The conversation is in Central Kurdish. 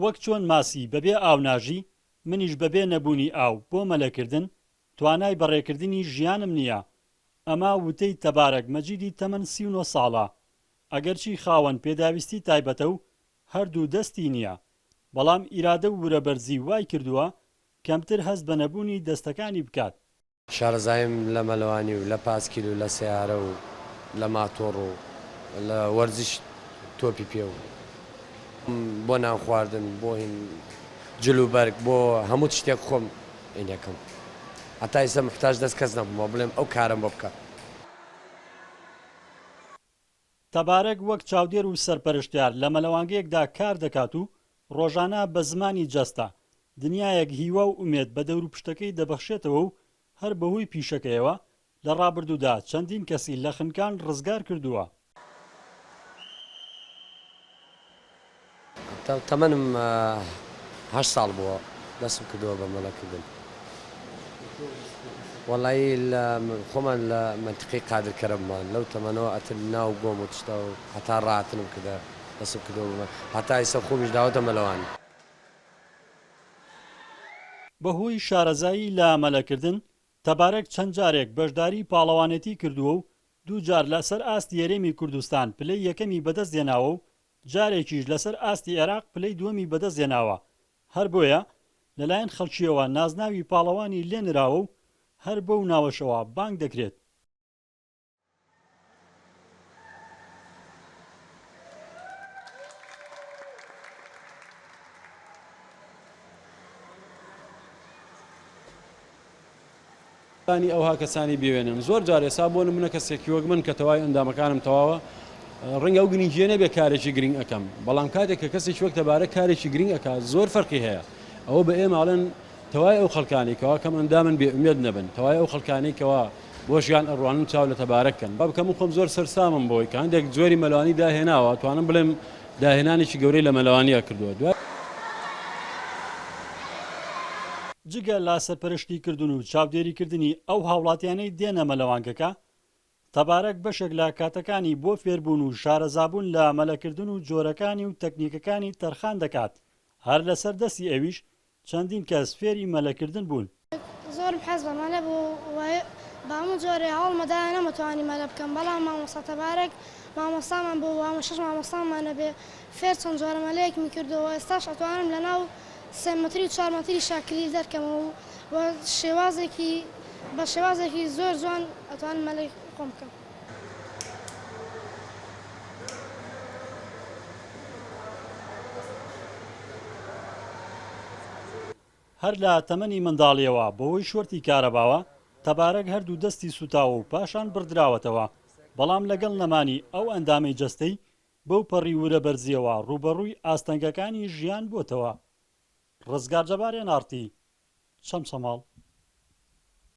وەک چۆن ماسی بەبێ ئاو ناژی، منیش بەبێ نەبوونی ئاو بۆ مەلەکردن، توانای بەڕێکردنی ژیانم نییە. ئەمە وتەی تەبارەک مەجیدی تەمەن 39 ساڵە. ئەگەرچی خاوەن پێداویستی تایبەتە و هەردوو دەستی نییە، بەڵام ئیرادە و ورەبەرزی وای کردووە کەمتر هەست بە نەبوونی دەستەکانی بکات. شارەزاییم لە مەلەوانی و لە پاسکیل و لە سەیارە و لە ماتۆڕ و لە وەرزش تۆپی پێ و بۆ نان خواردن بۆ هین جل و بەرگ بۆ هەموو شتێک خۆم هین ئەکەم هەتا ئیستا موحتاج دەست کەس نەبوومە بڵێم ئەو کارەم بۆ بکە. تەبارەک وەک چاودێر و سەرپەرشتیار لە مەلەوانگەیەکدا کار دەکات و ڕۆژانە بە زمانی جەستە، دنیایەک هیوا و ئومێد بە دەوروپشتەکەی دەبەخشێتەوە و هەر بەهۆی پیشەکەیەوە لە ڕابردوودا چەندین کەسی لە خنکان ڕزگار کردووە. تەمەنم هەشت ساڵ بووە دەستم کردووە بە مەلە کردن وەڵایی لە خۆمان لە مەنتیقەی قادر کەرەممان لەو تەمەنەوە ئەتر ناو گۆم و تشتە و هەتا ڕاتنم کردە دەستم کردووە بە هەتا ئیسە خۆمیش داوەتە مەلەوانی. بەهۆی شارەزایی لە مەلەکردن، تەبارەک چەند جارێک بەشداری پاڵەوانێتی کردووە و دوو جار لەسەر ئاستی هەرێمی کوردستان پلەی یەکەمی بەدەستهێناوە و جارێکیش لەسەر ئاستی عێراق پلەی دووەمی بەدەستهێناوە، هەر بۆیە لەلایەن خەڵکییەوە نازناوی پاڵەوانی لێنراوە و هەر بەو ناوەشەوە بانگ دەکرێت. انی ئەوها کەسانی بێوێنەن. زۆر جار ئێستا بۆ نمونە کەسێکی وەک من کە تەواوی ئەندامەکانم تەواوە ڕەنگە ئەو گرنگیە نەبێ کارێکی گرنگ ئەکەم بەڵام کاتێک کە کەسێکی وەک تەبارەک کارێکی گرنگ ئەکات زۆر فەرقی هەیە ئەوە بە ئێمە ئەڵێن تەوای ئەو خەڵکانەی کەوا کەم ئەندامن بێ ئومێد نەبن تەوای ئەو خەڵکانەی کەوا بۆ ژیان ئەڕوانن چاو لە تەبارەک کەن با بکە من خۆم زۆر سەرسامم بەوەی کە هەندێک جۆری مەلەوانی داهێناوە توانم بڵێم داهێنانێکی گەورەی لە مەلەوانیا کردووە دوای. جگە لە سەرپەرشتیکردن و چاودێریکردنی ئەو هاوڵاتیانەی دێنە مەلەوانگەکە، تەبارەک بەشێک لە کاتەکانی بۆ فێربوون و شارەزابوون لە مەلەکردن و جۆرەکانی و تەکنیکەکانی تەرخان دەکات، هەر لەسەر دەستی ئەویش چەندین کەس فێری مەلەکردن بوون. زۆرم حەز بە مەلە بوو و بە هەموو جۆرێ هەوڵمەدا نەمەتوانی مەلە بکەم بەڵام مامۆستا تەبارەک مامۆستامان بوو و ئەمە شەش مامۆستامان هەبێ فێر چەند جۆرە مەلەیەکمی کردووە و ئێستاش ئەتوانم لەناو سێ مەتری و چوار مەتریشا کلیل دەرکەمەوە و شێوازێکی بە شێوازێکی زۆر جوان ئەتوانم مەلەی خۆم بکەم. هەر لە تەمەنی منداڵییەوە بەهۆی شۆرتی کارەباوە تەبارەک هەردوو دەستی سوتاوە و پاشان بڕدراوەتەوە، بەڵام لەگەڵ نەمانی ئەو ئەندامەی جەستەی بەو پەڕی ورە بەرزییەوە ڕووبەڕووی ئاستەنگەکانی ژیان بۆتەوە. ڕزگار جەبار ئێن ئاڕ تی، چەمچەماڵ.